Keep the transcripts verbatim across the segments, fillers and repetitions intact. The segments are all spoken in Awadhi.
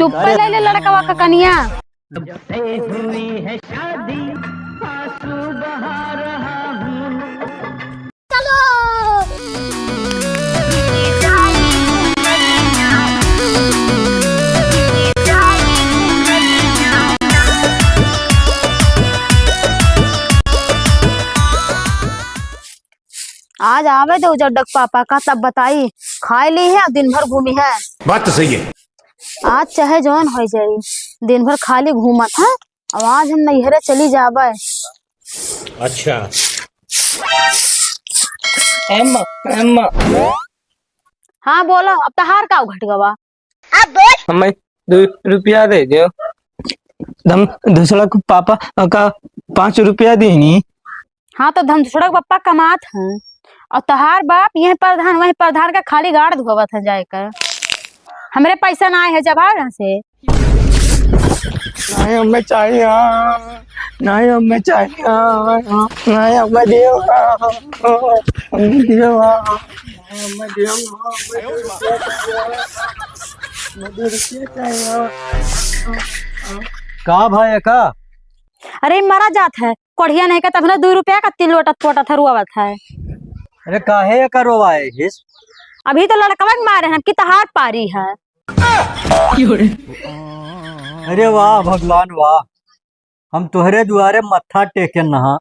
चुप्पे ले ले लड़कवा का कनिया। आज आवे दो जड्डक पापा का, तब बताई। खाए ली है, दिन भर घूमी है। बात तो सही है। आज चाहे जौन होइ जाई, दिन भर खाली घूमत है। अब आज हम नैहरे चली जाबे। अच्छा। अम्मा, अम्मा। हाँ बोलो, अब तहार का घट गवा? अब बोल। हमें दो रुपया दे दो। हम दूसरा को पापा का पाँच रुपया देनी। हाँ, तो धमछुड़क बप्पा कमात हैं, और तोहार बाप यह प्रधान, वह प्रधान का खाली गाड़ धोवत है जाए कर। हमरे पैसा ना आए है, जब आओ यहाँ से। नहीं, हमें चाहिए, नहीं, हमें चाहिए, नहीं, हमें दियो, हमें दियो, हमें दियो, हमें दियो। का भाई, का? अरे, मरा जात है, कोढ़िया नहीं का, तब ना दो रुपया का तिल लोटत पोटत है, रोवत है। अरे, काहे का रोवाए हिस? अभी तो लड़कवा के मारे हैं कि तहार पारी है। अरे वाह भगवान वाह, हम तोहरे दुआरे मत्था टेके नहा,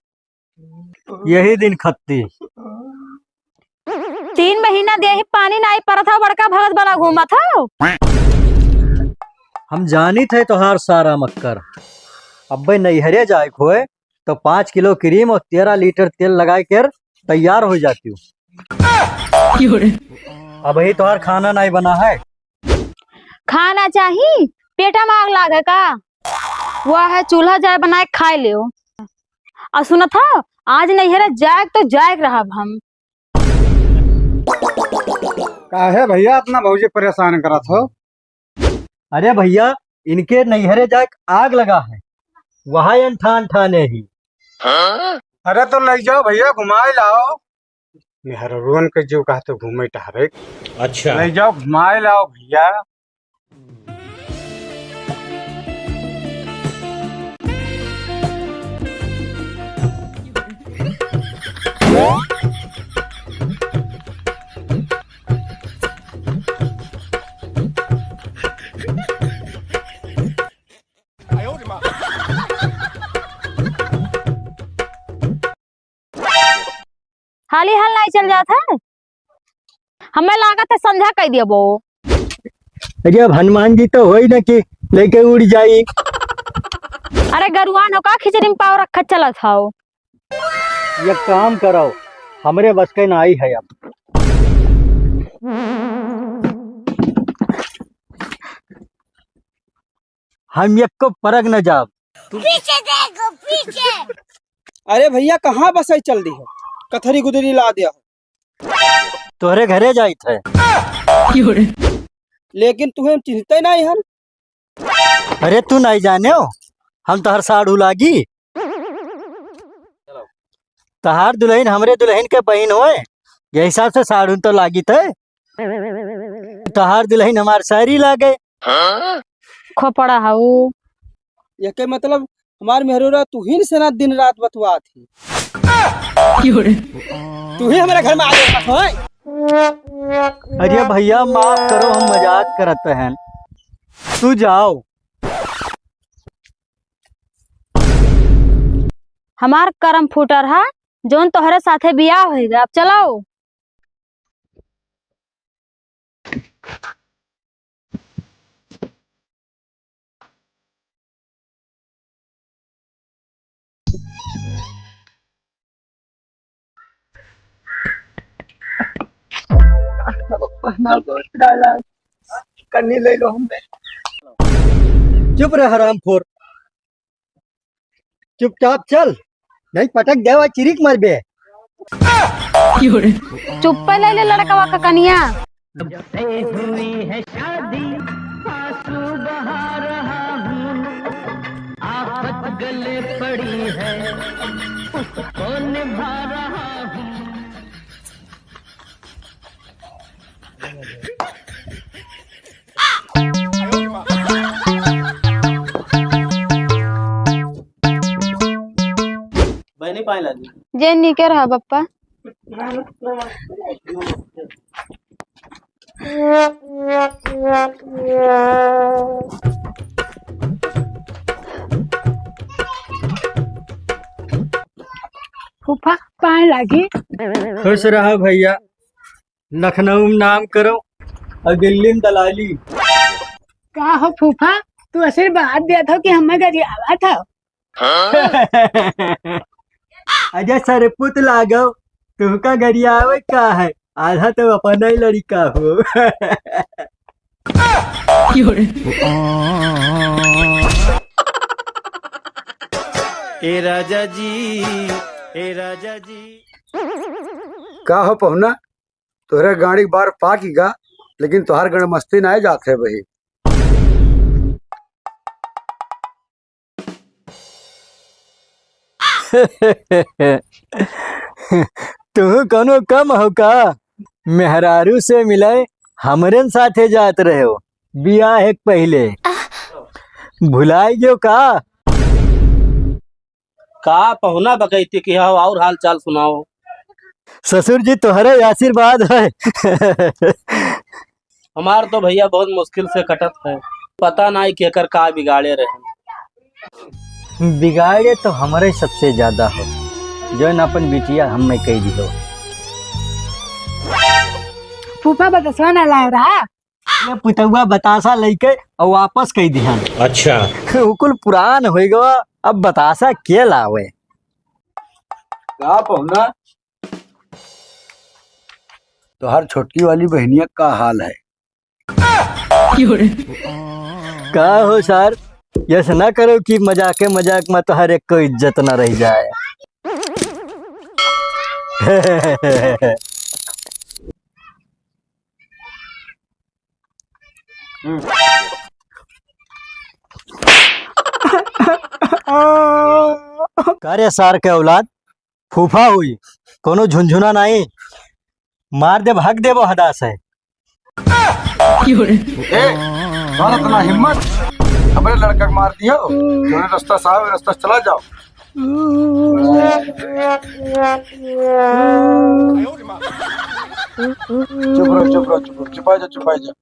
यही दिन खत्ती। तीन महीना देही पानी नाई परत हौ, बड़का भगत वाला घूमत हौ। हम जानित है तोहार सारा मक्कर। अब्बे नैहरे जाए के होए तो पाँच किलो क्रीम और तेरह लीटर तेल लगाए कर तैयार हो जाती हूँ। अबही तोहार खाना नाई बना है। खाना चाही? पेटा में आग लागे का? वह है चूल्हा जाए बनाए खाए लेओ। और सुनत हो, आज नैहरे जाए तो जाए रहब हम। काहे भैया इतना भौजी परेशान करत हो? अरे भैया, इनके नैहरे जाए आग लगा है, वहाँ अनठान ठाने ही। अरे तो ले जाओ भैया, घुमाए लाओ। मेहररुअन के जीव कहा तो घूमे टहरे। अच्छा। ले जाओ, घुमाए लाओ भैया। हाली हाल नाई चल जात है, हमें लागत है संझा कई दिया बो। अरे अब हनुमान जी तो होई ना कि लेके उड़ जाई। अरे गरुआन हो का, खिचड़ी में पाव रखत चलत हौ। ये काम करो, हमरे बस के नाई है अब। हम एको परग न जाब। पीछे देखो, पीछे। अरे भैया, कहाँ बसई चल दी है? कथरी गुदरी ला दिया हो। तोहरे घरे जाइत है। लेकिन तुहे हम चिन्हते नाई हन। अरे तू नाई जाने हो, हम तोहर साढ़ू लागी। तहार दुलहिन हमरे दुलहिन के बहिन होए, यही हिसाब से साढ़ू तो लागित है। तहार दुलहिन हमार सारी लागे। खोपड़ा हऊ। एके मतलब हमार मेहरोरा तुहिन से ना दिन रात बतुआत ही। तुही हमारे घर में आ गए होए। अरे भैया माफ करो, हम मजाक करत हैं। तू जाओ। हमार करम फूटर है, जौन तोहरे साथे बियाह होइगा। अब चलाओ। कन्नी ले लो हमने। चुप रह हरामखोर, चुपचाप चल, नहीं पटक देवा चिरिक मरबे। चुप्पे ले ले लड़कवा का कनिया। जब से हुई है शादी, आंसू बहा रहा हूँ, आफत गले पड़ी है, उसको निभा रहा हूँ। जे निके रहा बप्पा। फूफा, पाए लागी। खुश रहो भैया, लखनऊ में नाम करो और दिल्ली में दलाली। का हो फूफा, तू आशीर्वाद देत हो कि हमें गरियावत हो? अरे सरपुत लागो, तुमका गरियावे का है, आधा तो अपना ही लड़का हो। ए राजा जी, ए राजा जी। का हो पहुना, तोहरे गाड़ी के बार पाकी गा, लेकिन तोहार गण मस्ती नाय जात है बही। तुहू कौनो कम हो का? मेहरारू से मिले हमरे साथे जात रहे हो बियाह एक पहिले। भुलाई गयो का? का पहुना बकैती किहा हो, और हाल चाल सुनाओ। ससुर जी, तोहरे आशीर्वाद है। हमार तो भैया बहुत मुश्किल से कटत है, पता नाई केकर का बिगाड़े रहे। बिगाड़े तो हमरे सबसे ज्यादा हो, जौन अपन बिटिया हमें कह दिहो। फूफा बतासा ना लाए रहा। ये पुतौआ बतासा लइके और वापस कह दिहन। अच्छा। उ कुल पुरान हो गवा, अब बतासा के लावे? का पहुना, तोहार छोटकी वाली बहनिया का हाल है? का हो सर, ऐसा ना करो कि मजाके मजाक में तोहार एक को इज्जत ना रह जाए। का रे सार के औलाद, फूफा हुई, कोनो झुनझुना नाई, मार देब, हक देबो हदा से। ए, तोहर इतना हिम्मत, हमरे लड़का के मार दियो, तोहरे रास्ता से आओ, रास्ता से चला जाओ। चुप रहो, चुप रहो, चुप रहो, चुपाई जा, चुपाई जा।